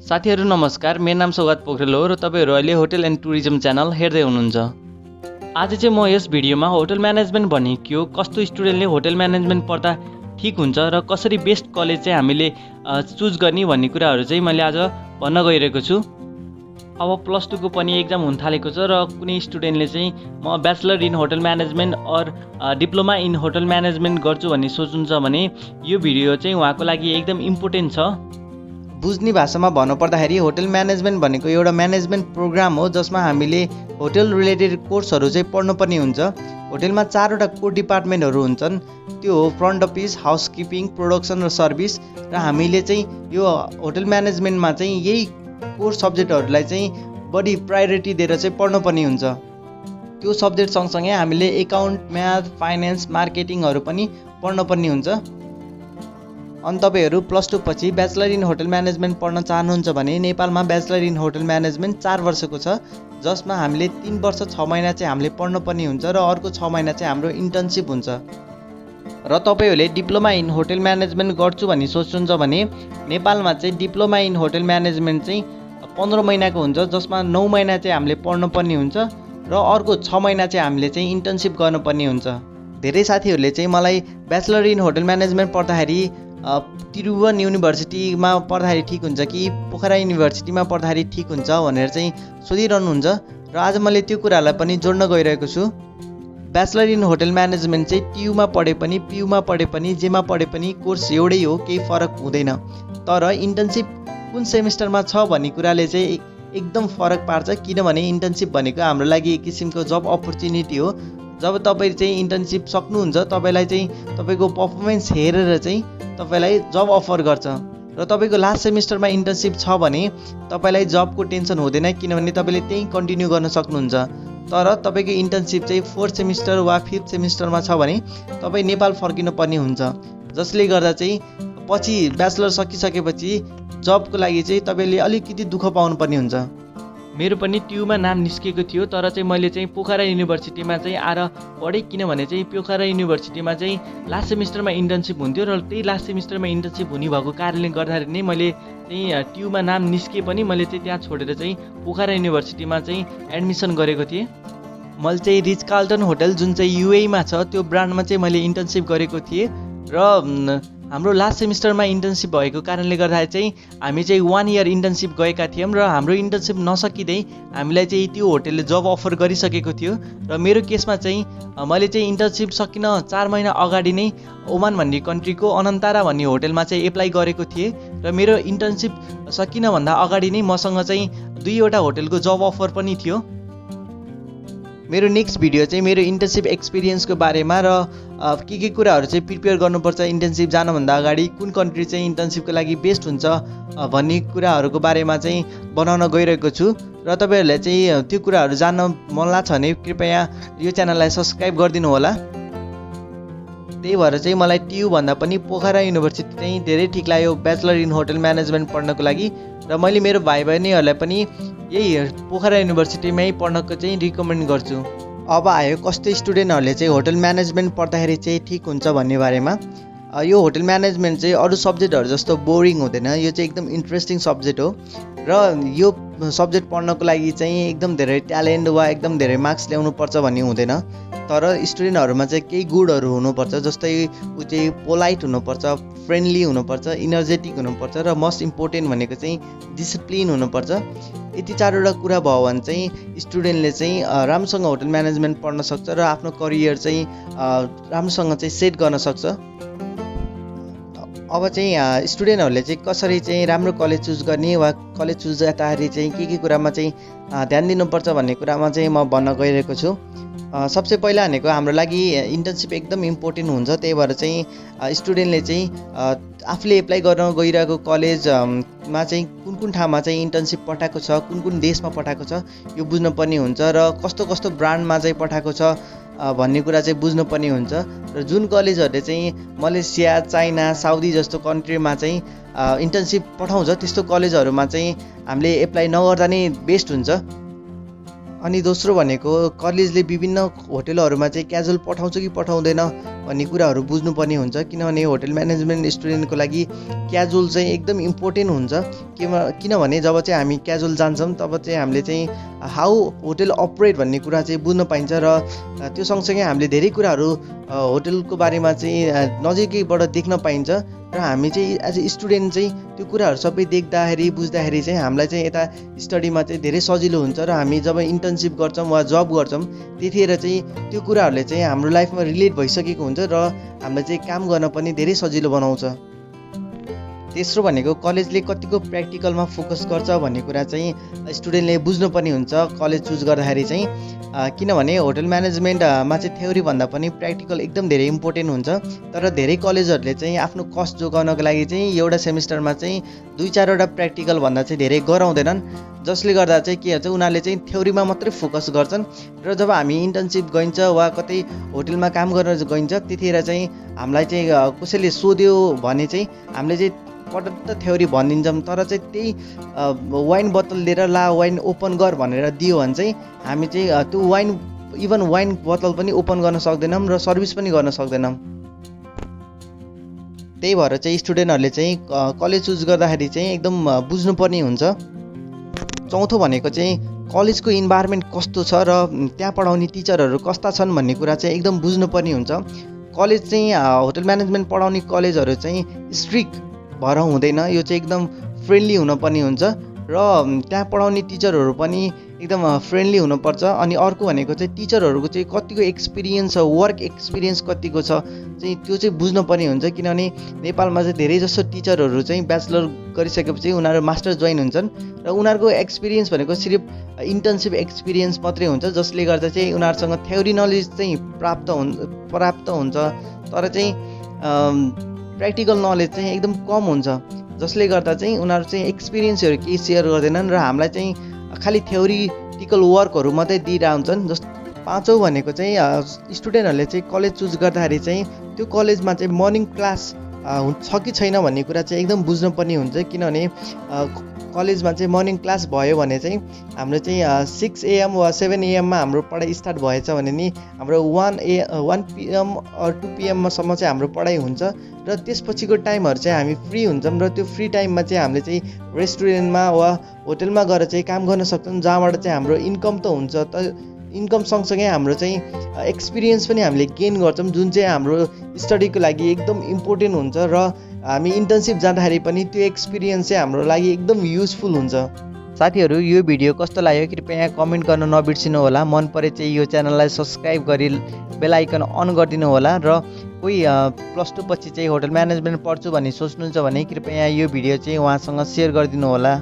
साथीहरू नमस्कार, मेरो नाम सौगात पोखरेल हो र तपाईँहरू अहिले होटल एन्ड टुरिज्म च्यानल हेर्दै हुनुहुन्छ। आज चाहिँ म यस भिडियोमा होटल म्यानेजमेन्ट भन्ने के हो, कस्तो स्टुडेन्टले होटल म्यानेजमेन्ट पढ्दा ठिक हुन्छ र कसरी बेस्ट कलेज चाहिँ हामीले चुज गर्ने भन्ने कुराहरू चाहिँ मैले आज भन्न गइरहेको छु। अब प्लस 2 को पनि एक्जाम हुन थालेको छ र कुनै स्टुडेन्टले चाहिँ म bachelor in hotel management or diploma in hotel management गर्छु भन्ने सोच्नुहुन्छ भने यो भिडियो चाहिँ उहाँको लागि एकदम इम्पोर्टेन्ट छ। बुझ्ने भाषामा भन्नुपर्दाखेरि होटल म्यानेजमेन्ट भनेको एउटा म्यानेजमेन्ट प्रोग्राम हो जसमा हामीले होटल रिलेटेड कोर्सहरू चाहिँ पढ्नुपर्ने हुन्छ। होटलमा 4वटा कोर डिपार्टमेन्टहरू हुन्छन्, त्यो हो फ्रन्ट अफिस, हाउसकिपिङ, प्रोडक्सन र सर्भिस। र हामीले चाहिँ यो होटल म्यानेजमेन्टमा चाहिँ यही कोर सब्जेक्टहरूलाई चाहिँ बढी प्रायोरिटी दिएर चाहिँ पढ्नुपर्ने हुन्छ। त्यो सब्जेक्ट सँगसँगै हामीले एकाउन्ट, म्याथ, फाइनेन्स, मार्केटिङहरू पनि पढ्नुपर्ने हुन्छ। अनि तपाईँहरू प्लस 2 पछि ब्याचलर इन होटल म्यानेजमेन्ट पढ्न चाहनुहुन्छ भने नेपालमा ब्याचलर इन होटल म्यानेजमेन्ट 4 वर्षको छ, जसमा हामीले 3 वर्ष 6 महिना चाहिँ हामीले पढ्नुपर्ने हुन्छ र अर्को 6 महिना चाहिँ हाम्रो इन्टर्नसिप हुन्छ। र तपाईँहरूले डिप्लोमा इन होटल म्यानेजमेन्ट गर्छु भन्ने सोच्नुहुन्छ भने नेपालमा चाहिँ डिप्लोमा इन होटल म्यानेजमेन्ट चाहिँ 15 महिनाको हुन्छ, जसमा 9 महिना चाहिँ हामीले पढ्नुपर्ने हुन्छ र अर्को 6 महिना चाहिँ हामीले चाहिँ इन्टर्नसिप गर्नुपर्ने हुन्छ। धेरै साथीहरूले चाहिँ मलाई ब्याचलर इन होटल म्यानेजमेन्ट पढ्दाखेरि त्रिभुवन युनिभर्सिटीमा पढ्दाखेरि ठिक हुन्छ कि पोखरा युनिभर्सिटीमा पढ्दाखेरि ठिक हुन्छ भनेर चाहिँ सोधिरहनुहुन्छ र आज मैले त्यो कुरालाई पनि जोड्न गइरहेको छु। ब्याचलर इन होटल म्यानेजमेन्ट चाहिँ टियुमा पढे पनि, पियुमा पढे पनि, जेमा पढे पनि कोर्स एउटै हो, केही फरक हुँदैन। तर इन्टर्नसिप कुन सेमिस्टरमा छ भन्ने कुराले चाहिँ एकदम फरक पार्छ, किनभने इन्टर्नसिप भनेको हाम्रो लागि एक किसिमको जब अपर्च्युनिटी हो। जब तपाईँ चाहिँ इन्टर्नसिप सक्नुहुन्छ, तपाईँलाई चाहिँ तपाईँको पर्फर्मेन्स हेरेर चाहिँ तपाईँलाई जब अफर गर्छ र तपाईँको लास्ट सेमिस्टरमा इन्टर्नसिप छ भने तपाईँलाई जबको टेन्सन हुँदैन, किनभने तपाईँले त्यहीँ कन्टिन्यू गर्न सक्नुहुन्छ। तर तपाईँको इन्टर्नसिप चाहिँ 4th सेमिस्टर वा 5th सेमिस्टरमा छ भने तपाईँ नेपाल फर्किनु पर्ने हुन्छ, जसले गर्दा चाहिँ पछि ब्याचलर सकिसकेपछि जबको लागि चाहिँ तपाईँले अलिकति दुःख पाउनुपर्ने हुन्छ। मेरो पनि टियुमा नाम निस्केको थियो, तर चाहिँ मैले चाहिँ पोखरा युनिभर्सिटीमा चाहिँ आएर पढेँ, किनभने चाहिँ पोखरा युनिभर्सिटीमा चाहिँ लास्ट सेमिस्टरमा इन्टर्नसिप हुन्थ्यो र त्यही लास्ट सेमिस्टरमा इन्टर्नसिप हुने भएको कारणले गर्दाखेरि नै मैले चाहिँ टियुमा नाम निस्के पनि मैले चाहिँ त्यहाँ छोडेर चाहिँ पोखरा युनिभर्सिटीमा चाहिँ एडमिसन गरेको थिएँ। मैले चाहिँ रिच कार्लटन होटल जुन चाहिँ युएईमा छ त्यो ब्रान्डमा चाहिँ मैले इन्टर्नसिप गरेको थिएँ र हाम्रो लास्ट सेमिस्टरमा इन्टर्नसिप भएको कारणले गर्दाखेरि चाहिँ हामी चाहिँ 1 इयर इन्टर्नसिप गएका थियौँ र हाम्रो इन्टर्नसिप नसकिँदै हामीलाई चाहिँ त्यो होटलले जब अफर गरिसकेको थियो। र मेरो केसमा चाहिँ मैले चाहिँ इन्टर्नसिप सकिन 4 महिना अगाडि नै ओमान भन्ने कन्ट्रीको अनन्तारा भन्ने होटलमा चाहिँ एप्लाई गरेको थिएँ र मेरो इन्टर्नसिप सकिनभन्दा अगाडि नै मसँग चाहिँ 2वटा होटलको जब अफर पनि थियो। मेरो नेक्स्ट भिडियो चाहिँ मेरो इन्टर्नसिप एक्सपिरियन्सको बारेमा र के कुराहरू चाहिँ प्रिपेयर गर्नुपर्छ इन्टर्नसिप जानभन्दा अगाडि, कुन कन्ट्री चाहिँ इन्टर्नसिपको लागि बेस्ट हुन्छ भन्ने कुराहरूको बारेमा चाहिँ बनाउन गइरहेको छु। र तपाईँहरूलाई चाहिँ त्यो कुराहरू जान्न मन लाग्छ भने कृपया यो च्यानललाई सब्सक्राइब गरिदिनु होला। त्यही भएर चाहिँ मलाई टियु भन्दा पनि पोखरा युनिभर्सिटी चाहिँ धेरै ठिक लाग्यो ब्याचलर इन होटल म्यानेजमेन्ट पढ्नको लागि। र मैले मेरो भाइ बहिनीहरूलाई पनि यही पोखरा युनिभर्सिटीमै पढ्नको चाहिँ रिकमेन्ड गर्छु। अब आयो कस्तो स्टुडेन्टहरूले चाहिँ होटल म्यानेजमेन्ट पढ्दाखेरि चाहिँ ठिक हुन्छ भन्ने बारेमा। यो होटल म्यानेजमेन्ट चाहिँ अरू सब्जेक्टहरू जस्तो बोरिङ हुँदैन, यो चाहिँ एकदम इन्ट्रेस्टिङ सब्जेक्ट हो र यो सब्जेक्ट पढ्नको लागि चाहिँ एकदम धेरै ट्यालेन्ट वा एकदम धेरै मार्क्स ल्याउनुपर्छ भन्ने हुँदैन। तर स्टुडेन्टहरूमा चाहिँ केही गुणहरू हुनुपर्छ, जस्तै ऊ चाहिँ पोलाइट हुनुपर्छ, फ्रेन्डली हुनुपर्छ, इनर्जेटिक हुनुपर्छ र मोस्ट इम्पोर्टेन्ट भनेको चाहिँ डिसिप्लिन हुनुपर्छ। यति 4वटा कुरा भयो भने चाहिँ स्टुडेन्टले चाहिँ राम्रोसँग होटल म्यानेजमेन्ट पढ्न सक्छ र आफ्नो करियर चाहिँ राम्रोसँग चाहिँ सेट गर्न सक्छ। अब चाहिँ स्टुडेन्टहरूले चाहिँ कसरी चाहिँ राम्रो कलेज चुज गर्ने वा कलेज चुज गर्दाखेरि चाहिँ के कुरामा चाहिँ ध्यान दिनुपर्छ भन्ने कुरामा चाहिँ म भन्न गइरहेको छु। सबसे पहिला भनेको हाम्रो लागि इन्टर्नसिप एकदम इम्पोर्टेन्ट हुन्छ, त्यही भएर चाहिँ स्टुडेन्टले चाहिँ आफूले एप्लाई गर्न गइरहेको कलेजमा चाहिँ कुन ठाउँमा चाहिँ इन्टर्नसिप पठाएको छ, कुन देशमा पठाएको छ यो बुझ्नुपर्ने हुन्छ र कस्तो कस्तो ब्रान्डमा चाहिँ पठाएको छ भन्ने कुरा चाहिँ बुझ्नुपर्ने हुन्छ। र जुन कलेजहरूले चाहिँ मलेसिया, चाइना, साउदी जस्तो कन्ट्रीमा चाहिँ इन्टर्नसिप पठाउँछ त्यस्तो कलेजहरूमा चाहिँ हामीले एप्लाई नगर्दा नै बेस्ट हुन्छ। अनि दोस्रो भनेको कलेजले विभिन्न होटलहरूमा चाहिँ क्याजुअल पठाउँछ कि पठाउँदैन भन्ने कुराहरू बुझ्नुपर्ने हुन्छ। किनभने होटल म्यानेजमेन्ट स्टुडेन्टको लागि क्याजुअल चाहिँ एकदम इम्पोर्टेन्ट हुन्छ। किनभने जब चाहिँ हामी क्याजुअल जान्छौँ तब चाहिँ हामीले चाहिँ हाउ होटल अपरेट भन्ने कुरा चाहिँ बुझ्न पाइन्छ र त्यो सँगसँगै हामीले धेरै कुराहरू होटलको बारेमा चाहिँ नजिकैबाट देख्न पाइन्छ र हामी चाहिँ एज ए स्टुडेन्ट चाहिँ त्यो कुराहरू सबै देख्दाखेरि बुझ्दाखेरि चाहिँ हामीलाई चाहिँ यता स्टडीमा चाहिँ धेरै सजिलो हुन्छ र हामी जब इन्टर्नसिप गर्छौँ वा जब गर्छौँ त्यतिखेर चाहिँ त्यो कुराहरूले चाहिँ हाम्रो लाइफमा रिलेट भइसकेको हुन्छ र हामीलाई चाहिँ काम गर्न पनि धेरै सजिलो बनाउँछ। तेस्रो भनेको कलेजले कतिको प्र्याक्टिकलमा फोकस गर्छ भन्ने कुरा चाहिँ स्टुडेन्टले बुझ्नुपर्ने हुन्छ कलेज चुज गर्दाखेरि चाहिँ। किनभने होटल म्यानेजमेन्टमा चाहिँ थ्योरी भन्दा पनि प्र्याक्टिकल एकदम धेरै इम्पोर्टेन्ट हुन्छ। तर धेरै कलेजहरूले चाहिँ आफ्नो कस्ट जोगाउनको लागि चाहिँ एउटा सेमिस्टरमा चाहिँ 2-4वटा प्र्याक्टिकल भन्दा चाहिँ धेरै गराउँदैनन्, जसले गर्दा चाहिँ के हुन्छ उनीहरूले चाहिँ थ्योरीमा मात्रै फोकस गर्छन् र जब हामी इन्टर्नसिप गइन्छ वा कतै होटलमा काम गर्न गइन्छ त्यतिखेर चाहिँ हामीलाई चाहिँ कसैले सोध्यो भने चाहिँ हामीले चाहिँ पटक्क थ्योरी भनिदिन्छौँ, तर चाहिँ त्यही वाइन बोतल लिएर ला वाइन ओपन गर भनेर दियो भने चाहिँ हामी चाहिँ त्यो वाइन बोतल पनि ओपन गर्न सक्दैनौँ र सर्भिस पनि गर्न सक्दैनौँ। त्यही भएर चाहिँ स्टुडेन्टहरूले चाहिँ कलेज चुज गर्दाखेरि चाहिँ एकदम बुझ्नुपर्ने हुन्छ। चौथो भनेको चाहिँ कलेजको इन्भाइरोमेन्ट कस्तो छ र त्यहाँ पढाउने टिचरहरू कस्ता छन् भन्ने कुरा चाहिँ एकदम बुझ्नुपर्ने हुन्छ। कलेज चाहिँ होटल म्यानेजमेन्ट पढाउने कलेजहरू चाहिँ स्ट्रिक्ट भएर हुँदैन, यो चाहिँ एकदम फ्रेन्डली हुनुपर्ने हुन्छ र त्यहाँ पढाउने टिचरहरू पनि एकदम फ्रेन्डली हुनुपर्छ। अनि अर्को भनेको चाहिँ टिचरहरूको चाहिँ कतिको एक्सपिरियन्स छ, वर्क एक्सपिरियन्स कतिको छ चाहिँ त्यो चाहिँ बुझ्नुपर्ने हुन्छ। किनभने नेपालमा चाहिँ धेरै जसो टिचरहरू चाहिँ ब्याचलर गरिसकेपछि उनीहरू मास्टर जोइन हुन्छन् र उनीहरूको एक्सपिरियन्स भनेको सिर्फ इन्टर्नसिप एक्सपिरियन्स मात्रै हुन्छ, जसले गर्दा चाहिँ उनीहरूसँग थ्योरी नलेज चाहिँ प्राप्त हुन्छ तर चाहिँ प्र्याक्टिकल नलेज चाहिँ एकदम कम हुन्छ, जसले गर्दा चाहिँ उनीहरू चाहिँ एक्सपिरियन्सहरू केही सेयर गर्दैनन् र हामीलाई चाहिँ खालि थ्योरिटिकल वर्कहरू मात्रै दिइरहेको हुन्छन्। जस्तो पाँचौँ भनेको चाहिँ स्टुडेन्टहरूले चाहिँ कलेज चुज गर्दाखेरि चाहिँ त्यो कलेजमा चाहिँ मर्निङ क्लास छ कि छैन भन्ने कुरा चाहिँ एकदम बुझ्नुपर्ने हुन्छ। किनभने कलेजमा चाहिँ मर्निङ क्लास भयो भने चाहिँ हाम्रो चाहिँ 6 AM वा 7 AM हाम्रो पढाइ स्टार्ट भएछ भने नि हाम्रो 1 PM or 2 PM सम्म चाहिँ हाम्रो पढाइ हुन्छ र त्यसपछिको टाइमहरू चाहिँ हामी फ्री हुन्छौँ र त्यो फ्री टाइममा चाहिँ हामीले चाहिँ रेस्टुरेन्टमा वा होटलमा गएर चाहिँ काम गर्न सक्छौँ, जहाँबाट चाहिँ हाम्रो इन्कम त हुन्छ, त इन्कम सँगसँगै हाम्रो चाहिँ एक्सपिरियन्स पनि हामीले गेन गर्छौँ, जुन चाहिँ हाम्रो स्टडीको लागि एकदम इम्पोर्टेन्ट हुन्छ र हामी इन्टर्नसिप जाँदाखेरि पनि त्यो एक्सपिरियन्स चाहिँ हाम्रो लागि एकदम युजफुल हुन्छ। साथीहरू यो भिडियो कस्तो लाग्यो कृपया कमेन्ट गर्न नबिर्सिनु होला। मन परे चाहिँ यो च्यानललाई सब्सक्राइब गरी बेल आइकन अन गरिदिनु होला र कोही +2 पछि चाहिँ होटल म्यानेजमेन्ट पढ्छु भन्ने सोच्नुहुन्छ भने कृपया यो भिडियो चाहिँ उहाँसँग सेयर गरिदिनु होला।